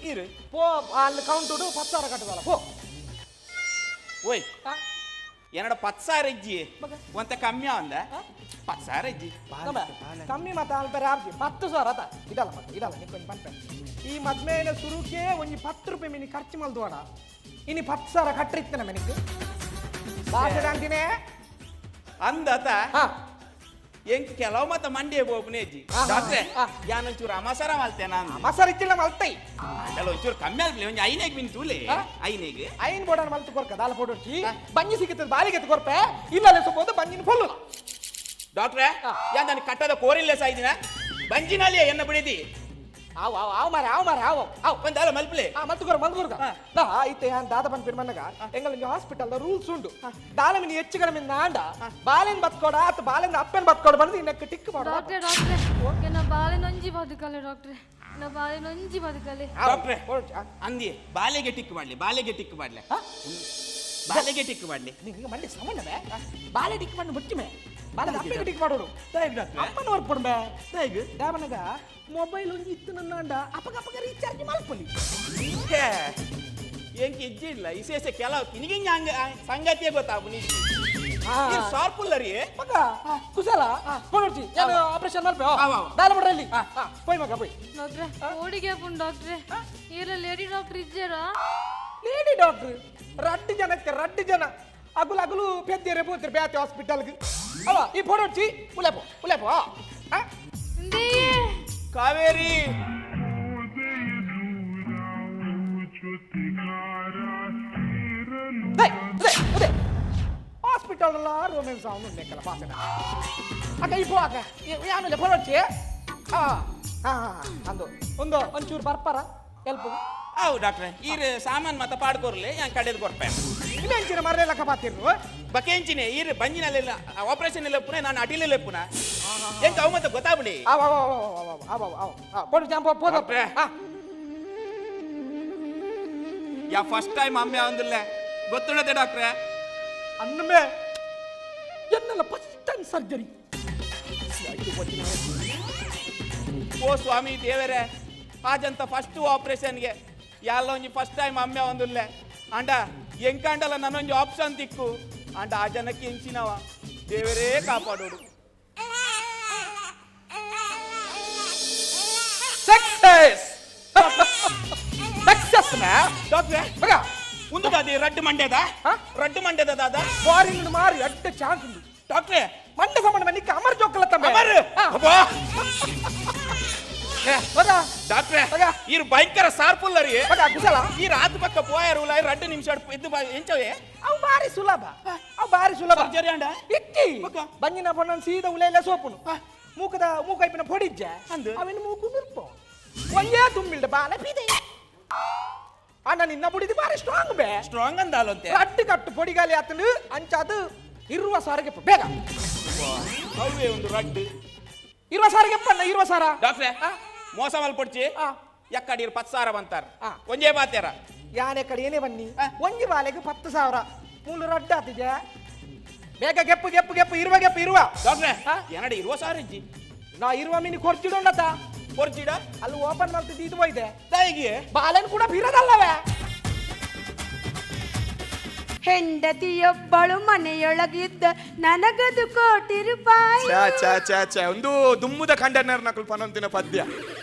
ಈರು ಪೋ ಅಲ್ಲಿ ಕೌಂಟುಡು 10,000 ಕಟ್ಟದಲ್ಲ ಪೋ. ಓಯ್ ಏನಡ 10,000 ಇಜ್ಜಿ ಒಂತ ಕಮ್ಮಿ ಅಂದ 10,000 ಇಜ್ಜಿ ಕಮ್ಮಿ ಮತ ಅಲ್ಪರೆ ಆಬ್ಜಿ 10,000 ಅತ ಇದಲ್ಲ ಮತ್ತ ಇದಲ್ಲ ನಿಕ್ಕೊಂಜಿ ಪನ್ಪೆ ಈ ಮದ್ಮೇಲೆ ಸುರುಕೆ ಒಂಜಿ 10 ರೂಪಾಯಿ ಮಿನಿ ಖರ್ಚು ಮಲ್ದುವಾಡ ಇನಿ 10,000 ಕಟ್ಟಿರ್ತೇನೆ ಮೆನಿಕ್ ಬಾಸೆ ಅಂತಿನೇ ಅಂದತ ಎಂಕ್ ಕೆಲವು ಮತ ಮಂಡಿ ಬೋಪನೆ ಅಜ್ಜಿ ಡಾಕ್ಟ್ರೆ ಯಾನೊಂಚೂರು ಅಮಸರ ಮಲ್ತೇನ ಅಮಸರ ಇತ್ತಿಲ್ಲ ಮಲ್ತೈ ಅಲ್ಲ ಒಂಚೂರು ಕಮ್ಮಿ ಆಗ್ಲಿ ಒಂಜಿ ಐನೇಗ್ ಮಿನ್ ತೂಲೆ ಐನೇಗ್ ಐನ್ ಬೋಡನ್ ಮಲ್ತು ಕೊರ್ಕ ದಾಲ ಫೋಟೋ ಬಂಜಿ ಸಿಕ್ಕುತ್ತದೆ ಬಾಲಿಗೆ ಕೊರ್ಪೆ ಇಲ್ಲ ಸೊಪ್ಪೋದು ಬಂಜಿನ ಫುಲ್ಲು. ಡಾಕ್ಟ್ರೆ ಯಾನ್ ನಾನು ಕಟ್ಟದ ಕೋರಿಲ್ಲ ಸಾಯ್ದಿನ ಬಂಜಿನಲ್ಲಿ ಎನ್ನ ಬಿಡಿದಿ ಆವ್ ಆವ್ ಆವ್ ಮಾರೆ ಆವ್ ಮಾರೆ ಆವ್ ಆವ್ ಒಂದಾಲ ಮಲ್ಪಲೆ ಆ ಮಲ್ತುಕೊರ ಮಲ್ತುಕೊರ್ಕ ನಾ ಇತ್ತೆ ಯಾನ್ ದಾದ ಪನ್ಪಿನ ಮನ್ನಗ ಎಂಗಲ್ ಹಾಸ್ಪಿಟಲ್ ರೂಲ್ಸ್ ಉಂಡು ದಾಲ ಮಿನಿ ಹೆಚ್ಚು ಕಡಿಮೆ ನಾಂಡ ಬಾಲೆನ್ ಬತ್ಕೋಡ ಆತ ಬಾಲೆನ್ ಅಪ್ಪನ್ ಬತ್ಕೋಡ ಬಂದು ಇನ್ನಕ್ಕೆ ಟಿಕ್ ಮಾಡು. ಡಾಕ್ಟ್ರೆ ಡಾಕ್ಟ್ರೆ ನಾ ಬಾಲೆನೊಂಜಿ ಬದುಕಲೆ ಡಾಕ್ಟ್ರೆ ನಾ ಬಾಲೆನೊಂಜಿ ಬದುಕಲೆ. ಡಾಕ್ಟ್ರೆ ಅಂದಿ ಬಾಲೆಗೆ ಟಿಕ್ ಮಾಡ್ಲಿ ಬಾಲೆಗೆ ಟಿಕ್ ಮಾಡ್ಲಿ ಬಾಲೆಗೆ ಟಿಕ್ ಮಾಡ್ಲಿ ನಿಂಗೆ ಮಂಡಿ ಸಮಣ್ಣವೇ ಬಾಲೆ ಟಿಕ್ ಮಾಡಿ ಮುಚ್ಚಿಮೆ ಬಾಲೆ ಅಪ್ಪಗೆ ಟಿಕ್ ಮಾಡೋಡು ಅಪ್ಪನ ವರ್ಕ್ ಕೊಡ್ಬೆ ದಾಮನಗ ಮೊಬೈಲ್ ಒಂಜಿ ಇತ್ತು ನನ್ನಾಂಡ ಅಪ್ಪಗ ಅಪ್ಪಗ ರೀಚಾರ್ಜ್ ಮಲ್ಪಲಿ ಎಂಕ್ ಇಜ್ಜಿ ಇಲ್ಲ ವಿಶೇಷ ಕೆಲವು ತಿನಿಗೆ ಹಂಗ ಸಂಗತಿಯೇ ಗೊತ್ತಾಪು ನೀ ಸಾರ್ಪುಲ್ಲರಿ ಮಗ ಕುಶಲ ಫೋನ್ ಏನು ಆಪರೇಷನ್ ಮಲ್ಪೆ ದಾಲ ಮಾಡ್ರಲ್ಲಿ ಪೋಯ್ ಮಗ ಪೋಯ್. ಡಾಕ್ಟ್ರೆ ಓಡಿಗೆ ಪುಂಡು ಡಾಕ್ಟ್ರೆ ಈರ ಲೇಡಿ ಡಾಕ್ಟರ್ ಇಜ್ಜೇರಾ? ಲೇಡಿ ಡಾಕ್ಟರ್ ರಡ್ಡು ಜನಕ್ಕೆ ರಡ್ಡು ಜನ ಅಗುಲು ಅಗುಲು ಪೆದ್ದೇರೆ ಪೋತಿರ್ ಬ್ಯಾತೆ ಹಾಸ್ಪಿಟಲ್ಗೆ ಅವ ಈ ಫೋನ್ ಹಚ್ಚಿ ಉಲೇಪೋ ಉಲೇಪೋ. ಕಾವೇರಿ ಹಾಸ್ಪಿಟಲ್ ಎಲ್ಲ ರೋಮೆನ್ಸ್ ಅವನು ನೆಕ್ಕಲ್ಲ ಪಾಸನ ಅಕ್ಕ ಈ ಪೋ ಅಕ್ಕ ಯಾನು ಫೋನ್ ಹಚ್ಚಿ ಹಾಂ ಹಾಂ ಅಂದು ಒಂದು ಒಂಚೂರು ಬರ್ಪಾರ ಎಲ್ಪು. ಹೌದು ಡಾಕ್ಟ್ರೆ ಈರ್ ಸಾಮಾನ್ ಮತ ಪಾಡ್ಕೊರ್ಲಿ ಯಾನ್ ಕಡೆದು ಕೊರ್ಪೆ ಇಂಚಿನ ಮರೇ ಲಕ್ಕ ಪಾತಿರ್ನು ಬಕೆಂಚಿನೆ ಈರ್ ಬಂಜಿನಲ್ಲೆಲ್ಲ ಆಪರೇಷನ್ ಎಲ್ಲ ಪುನ ನಾನು ಅಟಿಲೆಲ್ಲ ಪುನ ಎಂಕ ಅವು ಮತ್ತೆ ಗೊತ್ತಾಗ್ಬಿಡಿ. ಅವ ಅವ ಅವ ಅವ ಅವ ಅವ ಪೋಡು ಜಾಂಪೋ ಪೋದ. ಯಾ ಫಸ್ಟ್ ಟೈಮ್ ಅಮ್ಮೆ ಅಂದಿಲ್ಲ ಗೊತ್ತುಂಡತೆ ಡಾಕ್ಟ್ರೆ ಅನ್ನಮೆ ಎನ್ನಲ್ಲ ಫಸ್ಟ್ ಟೈಮ್ ಸರ್ಜರಿ. ಓ ಸ್ವಾಮಿ ದೇವರೇ ಆಜಂತ ಫಸ್ಟ್ ಆಪರೇಷನ್ಗೆ ಯಾಲ ಒಂಜಿ ಫಸ್ಟ್ ಟೈಮ್ ಅಮ್ಮೆ ಒಂದುಲ್ಲೆ ಅಂಡ ಎಂಕಾಂಡಲ ನನ್ನೊಂಜಿ ಆಪ್ಷನ್ ತಿಕ್ಕು ಅಂಡ ಆ ಜನಕ್ಕೆ ಎಂಚಿನವ ದೇವರೇ ಕಾಪಾಡೋಡು. ಸಕ್ಸಸ್ ಸಕ್ಸಸ್ ಡಾಕ್ಟ್ರೆ ಮಗ ಒಂದು ದಾದಿ ರಡ್ಡು ಮಂಡ್ಯದ ರಡ್ಡು ಮಂಡ್ಯದ ದಾದಾ ಫಾರಿನ್ ಮಾರಿ ಅಡ್ಡ ಚಾನ್ಸ್ ಉಂಟು ಡಾಕ್ಟ್ರೆ ಮಂಡ್ಯ ಸಂಬಂಧ ನಿಕ್ಕ ಅಮರ್ ಜೋಕಲ ತಂಬೆ ಅಮರ್ ಅಬ್ಬಾ ಡಾಕ್ಟ್ರೆ ಈರು ಭಯಂಕರ ಸಾರ್ಪುಲ್ಲರಿ ಕುಶಲ ಈ ರಾತ್ ಪಕ್ಕ ಪೋಯರು 2 ನಿಮಿಷ ಇದ್ದು ಎಂಚವೇ ಅವು ಬಾರಿ ಸುಲಭ ಅವು ಬಾರಿ ಸುಲಭ ಸರ್ಜರಿ ಅಂಡ ಇಕ್ಕಿ ಬಂಜಿನ ಪೊಣ್ಣನ್ ಸೀದಾ ಉಲೇಲೆ ಸೋಪುನು ಮೂಕದ ಮೂಕೈಪಿನ ಪೊಡಿಜ್ಜ ಅಂದು ಅವೆಲ್ಲ ಮೂಕು ನುರ್ಪು ಒಂದೇ ತುಂಬಿಲ್ಡ ಬಾಲೆ ಪೀದೆ ಅಣ್ಣ ನಿನ್ನ ಬುಡಿದು ಬಾರಿ ಸ್ಟ್ರಾಂಗ್ ಬೇ ಸ್ಟ್ರಾಂಗ್ ಅಂದಾಲಂತೆ ರಡ್ಡು ಕಟ್ಟು ಪೊಡಿಗಾಲಿ ಆತನು ಅಂಚಾದು ಇರುವ ಸಾರಿಗೆ ಬೇಗ ಅವೇ ಒಂದು ರಡ್ಡು ಇರುವ ಸಾರಿಗೆ ಅಣ್ಣ ಇರುವ ಸಾರ ಡಾಕ್ಟ್ರೆ ಮೋಸ ಮಲ್ಪೊಡ್ಚಿ ಎಕ್ಕಡೀರು 10,000 ಬಂತಾರ ಒಂಜೇ ಬಾತೇರ ಯಾನೆ ಕಡೆ ಏನೇ ಬನ್ನಿ ಒಂಜಿ ಬಾಲೆಗೆ 10,000 ಮೂಲು ರಡ್ಡು ಆತಿದೆ ಬೇಗ ಗೆಪ್ಪು ಗೆಪ್ಪು ಗೆಪ್ಪು ಇರುವ ಗೆಪ್ಪು ಇರುವ ಡಾಕ್ಟ್ರೆ ಏನಡ ಇರುವ ಸಾರ ಇಜ್ಜಿ ನಾ ಇರುವ ಮೀನು ಕೊರ್ಚಿಡೋಣತ ಕೊರ್ಚಿಡ ಅಲ್ಲಿ ಓಪನ್ ಮಾಡ್ತಿದ್ದು ಇದು ಹೋಯ್ದೆ ತಾಯಿಗೆ ಬಾಲೆನ್ ಕೂಡ ಬಿರದಲ್ಲವೇ. ಹೆಂಡತಿಯೊಬ್ಬಳು ಮನೆಯೊಳಗಿದ್ದ ನನಗದು ಕೋಟಿ ರೂಪಾಯಿ. ಛೇ ಛೇ ಒಂದು ದುಮ್ಮುದ ಖಂಡನರ್ ನಕಲು ಪನೊಂತಿನ ಪದ್ಯ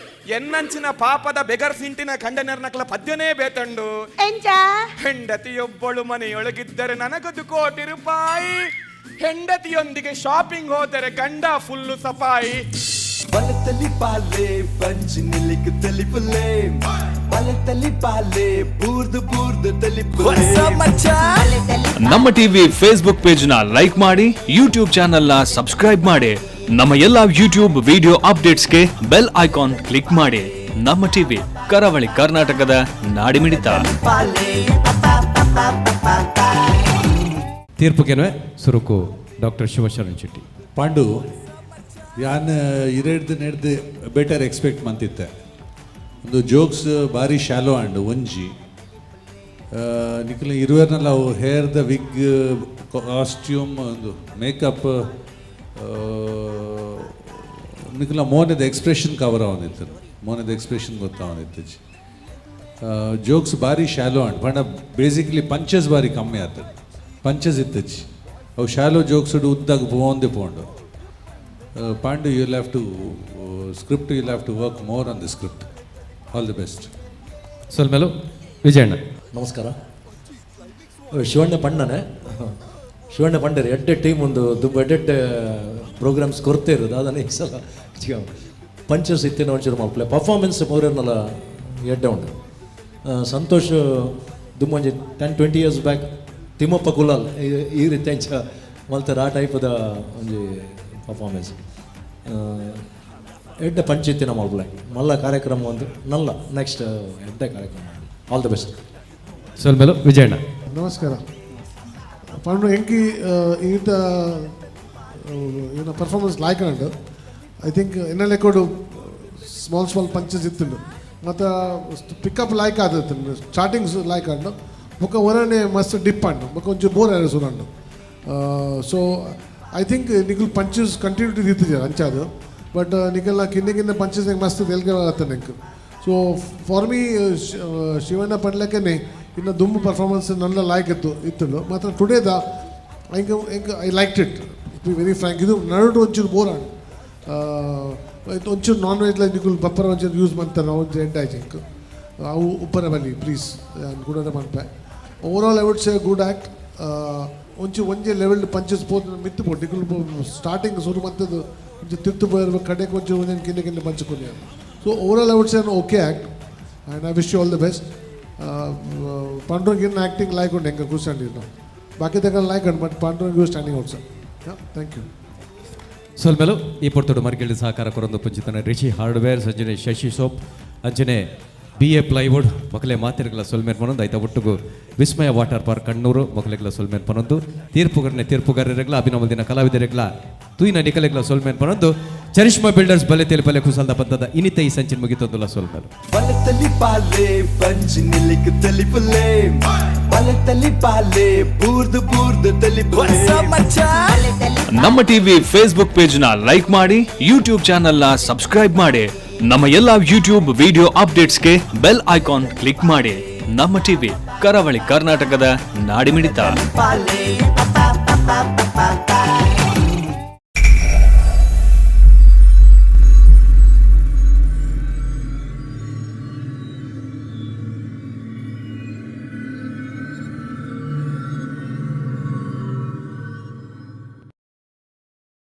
ಎನ್ನಂಚಿನ ಪಾಪದ ಬೆಗರ್ ಸಿಂಟಿನ ಖಂಡನರ್ ನಕಲ ಪದ್ಯನೇ ಬೇತಂಡು. ಹೆಂಡತಿಯೊಬ್ಬಳು ಮನೆಯೊಳಗಿದ್ದರೆ ನನಗದು ಕೋಟಿ ರೂಪಾಯಿ, ಹೆಂಡತಿಯೊಂದಿಗೆ ಶಾಪಿಂಗ್ ಹೋದರೆ ಗಂಡ ಫುಲ್ಲು ಸಫಾಯಿ. ಬಲತಲಿ ಪಾಲೆ ಬಂಜಿನಿಲಿಕ್ ತಲಿಪುಲೆ ಬಲತಲಿ ಪಾಲೆ ಬೂರ್ದು ಬೂರ್ದು ತಲಿಪುಲೆ. ನಮ್ಮ ಟಿವಿ ಫೇಸ್ಬುಕ್ ಪೇಜ್ ನ ಲೈಕ್ ಮಾಡಿ, ಯೂಟ್ಯೂಬ್ ಚಾನೆಲ್ ನ ಸಬ್ಸ್ಕ್ರೈಬ್ ಮಾಡಿ, ನಮ್ಮ ಎಲ್ಲಾ ಯೂಟ್ಯೂಬ್ ವಿಡಿಯೋ ಅಪ್ಡೇಟ್ಸ್ಗೆ ಬೆಲ್ ಐಕಾನ್ ಕ್ಲಿಕ್ ಮಾಡಿ. ನಮ್ಮ ಟಿವಿ ಕರಾವಳಿ ಕರ್ನಾಟಕದ ನಾಡಿಮಿಡಿತ. ತೀರ್ಪುಗೆನವೆ ಸುರುಕು ಡಾಕ್ಟರ್ ಶಿವಶರಣ್ ಶೆಟ್ಟಿ. ಪಾಂಡು, ಯಾನ್ ಇರೆಡ್ದು ನೆಡ್ದು ಬೆಟರ್ ಎಕ್ಸ್ಪೆಕ್ಟ್ ಮಂತಿತ್ತೆ. ಒಂದು ಜೋಕ್ಸ್ ಬಾರಿ ಶಾಲೋ ಆಂಡ್. ಒಂಜಿ ನಿಕುಲು ಇರುವೆರ್ನಲ್ಲ ಅವು ಹೇರ್ the wig, costume, ಒಂದು ಮೇಕಪ್, ನಿಕುಲ ಮೋನೆದ ಎಕ್ಸ್ಪ್ರೆಷನ್ ಕವರ್ ಆವೊಂದಿತ್ತು, ಮೋನೆದ ಎಕ್ಸ್ಪ್ರೆಷನ್ ಗೊತ್ತಾವೊಂದಿತ್ತು. ಜೋಕ್ಸ್ ಬಾರಿ ಶಾಲೋ ಆಂಡ್. ಪಂಡ ಬೇಸಿಕಲಿ ಪಂಚಸ್ ಬಾರಿ ಕಮ್ಮಿ ಆತದೆ, ಪಂಚಸ್ ಇತ್ತಚ್ಚಿ. ಅವು ಶಾಲೋ ಜೋಕ್ಸ್ ಉದ್ದಾಗ ಪೋಂದೆ ಪೋಂಡು. Pandu, you have to script, you have to work more on the script. All the best. ಸೊಲ್ಮೆಲು. ವಿಜಯಣ್ಣ. ನಮಸ್ಕಾರ. ಶಿವಣ್ಣ ಪಣ್ಣನೆ, ಶಿವಣ್ಣ ಪಂಡೇರು ಎಡ್ಡೆ ಟೀಮ್. ಒಂದು ದುಂಬು ಎಡ್ಡೆಡ್ಡೆ ಪ್ರೋಗ್ರಾಮ್ಸ್ ಕೊರತೆ ಇರೋದು. ಅದನ್ನು ಈ ಸಲ ಪಂಚಸ್ ಇತ್ತಿನ ಒಂಚೂರು ಮಲ್ಪಲೆ. ಪರ್ಫಾರ್ಮೆನ್ಸ್ ಮೂರೇರ್ನಲ್ಲ ಎಡ್ಡೆ ಉಂಟು. ಸಂತೋಷ್ ದುಂಬೊಂಜಿ 10-20 ಇಯರ್ಸ್ ಬ್ಯಾಕ್ ತಿಮ್ಮಪ್ಪ ಕುಲಾಲ್ ಈ ರೀತಿ ಅಂಚ ಮಲ್ತಾರೆ, ಆ ಟೈಪದ ಒಂಜಿ ಪರ್ಫಾರ್ಮೆನ್ಸ್. ಎಡ್ಡೆ ಪಂಚ್ ಇತ್ತಿನ ಮಲ್ಪಲೆ. ಮಲ್ಲ ಕಾರ್ಯಕ್ರಮ ಒಂದು ನಲ್ಲ ನೆಕ್ಸ್ಟ್ ಎಡ್ಡೆ ಕಾರ್ಯಕ್ರಮ. ಆಲ್ the best. ಸೊಲ್ಮೆಲು. ವಿಜಯಣ್ಣ. ನಮಸ್ಕಾರ. ಪಾಂಡು, ಎಂಕಿ ಈತ ಈನ ಪರ್ಫಾರ್ಮೆನ್ಸ್ ಲಾಯ್ಕ್ ಉಂಡು. I think ಎನ್ನ ಲೆಕ್ಕೋಡು ಸ್ಮಾಲ್ ಸ್ಮಾಲ್ ಪಂಚಸ್ ಇತ್ತುಂಡು ಮತ್ತು ಪಿಕಪ್ ಲಾಯ್ಕ್ ಆದಿತ್ತು. ಸ್ಟಾರ್ಟಿಂಗ್ ಲಾಯ್ಕ್ ಆಂಡು, ಬೊಕ್ಕ ಒರನೆ ಮಸ್ತ್ ಡಿಪ್ ಆಂಡು, ಬೊಕ್ಕ ಒಂಚೂರು ಬೋರ್ ಆಯ್ತು ಸುರಂಡು. ಸೊ I think ನಿಕುಲ್ ಪಂಚಸ್ ಕಂಟಿನ್ಯೂಟಿ ದೀತಿದ್ದಾರೆ ಅಂಚಾದು. ಬಟ್ ನಿಕಲ್ನ ಕಿನ್ನೆ ಕಿನ್ನೆ ಪಂಚಸ್ ಮಸ್ತ್ ತೆಲ್ಗೆ ಆತನೆ ಎಂಕ್. ಸೊ ಫಾರ್ ಮೀ, ಶಿವಣ್ಣ ಪಂಡ್ಲೆಕ್ಕನೆ ಇನ್ನು ದುಂಬು ಪರ್ಫಾರ್ಮೆನ್ಸ್ ನನ್ನ ಲಾಯ್ಕ್ ಇತ್ತು ಇತ್ತುಂಡು. ಮಾತ್ರ ಟುಡೇದ ಎಂಕ್ ಎಂಕ್ I like it, be very frank. ಇದು ನಡುಟು ಒಂಚೂರು ಬೋರ್ ಆಂಡ್. ಒಂಚೂರು ನಾನ್ ವೆಜ್ ನಿಕುಲ್ ಬಪ್ಪರ ಒಂಚೂರು ಯೂಸ್ ಮಂತಾರೆ, ಒಂಚೂರು ಎಂಡ್ ಆಯ್ತು ಎಂಕ್. ಅವು ಉಪ್ಪರ ಬಲ್ಲಿ ಪ್ಲೀಸ್ ಕೂಡ ಮನ್ಪೆ. Overall, I would say good act. ಒಂಚೂರು ಒಂಜೆ ಲೆವೆಲ್ ಪಂಚಸ್ ಪೋತು ಮಿತ್ತು ಪೋಟು. ನಿಕುಲ್ ಸ್ಟಾರ್ಟಿಂಗ್ ಶುರು ಮಂತದ್ದು ಒಂಚೂರು ತಿರ್ತು ಪೋಯಿರ, ಕಡೆಗೆ ಒಂಚೂರು ಒಂದೇನು ಕಿನ್ನೆ ಕಿನ್ನೆ ಪಂಚ್ ಕೊರಿಯ. So overall, I would say okay act and I wish you all the best. Pandurang acting like ಉಂಟು ಹೆಂಗೆ ಕೂರ್ಸಂಡಿದ್ದು. ಬಾಕಿ ತಗ ಲೈಕ್ ಉಂಟು, but Pandurang, you standing out sir. Thank you. ಸೊಲ್ಮೆಲು. ಈ ಪೊರ್ತುಡು ಮರ್ಗಿಲ್ಡ್ ಸಹಕಾರ ಕೊರೊಂದು ಪುಂಚಿತನ ರಿಷಿ ಹಾರ್ಡ್ವೇರ್, ಸಂಜನೆ ಶಶಿ ಸೋಪ್, ಅಂಚನೆ ಬಿ ಎ ಪ್ಲೈವುಡ್ ಮೊಕಲೆ ಮಾತೆರ್ಗಳ ಸೊಲ್ಮೇರ್ ಪನೊಂದು, ಐತ ಒಟ್ಟುಗು ವಿಸ್ಮಯ ವಾಟರ್ ಪಾರ್ಕ್ ಕಣ್ಣೂರು ಮೊಕಲೆಗಳ ಸೊಲ್ಮೇರ್ ಪನೊಂದು, ತೀರ್ಪುಗರನೆ ತೀರ್ಪುಗಾರರೆಗ್ಲ, ಅಭಿನವ ದಿನ ಕಲಾವಿದರೆಗ್ಲ, ತೂಯಿನ ನಿಕಲೆಗ್ಲ ಸೊಲ್ಮೇರ್ ಪನೊಂದು, ಚರಿಷ್ಮಾ ಬಿಲ್ಡರ್ಸ್ ಬಲೆ ತೆಲಿಪಲೆ ಕುಸಲ್ದ ಪಂತದ ಇನಿತ ಈ ಸಂಚಿನ ಮುಗಿತೊಂದುಲ್ಲ. ಸೊಲ್ಮೇಲು. ಬಲತಲಿ ಪಾಲೆ ಬಂಜಿ ನಿಲ್ಲಿಕ್ ತಲಿಪುಲೆ, ಬಲತಲಿ ಪಾಲೆ ಬೂರ್ದು ಬೂರ್ದು ತಲಿಪುಲೆ. ನಮ್ಮ ಟಿವಿ ಫೇಸ್ಬುಕ್ ಪೇಜ್ ನ ಲೈಕ್ ಮಾಡಿ, ಯೂಟ್ಯೂಬ್ ಚಾನೆಲ್ ನ ಸಬ್ಸ್ಕ್ರೈಬ್ ಮಾಡಿ, ನಮ್ಮ ಎಲ್ಲಾ ಯೂಟ್ಯೂಬ್ ವಿಡಿಯೋ ಅಪ್ಡೇಟ್ಸ್ಗೆ ಬೆಲ್ ಐಕಾನ್ ಕ್ಲಿಕ್ ಮಾಡಿ. ನಮ್ಮ ಟಿವಿ, ಕರಾವಳಿ ಕರ್ನಾಟಕದ ನಾಡಿಮಿಡಿತ. ಪಾಲೆ.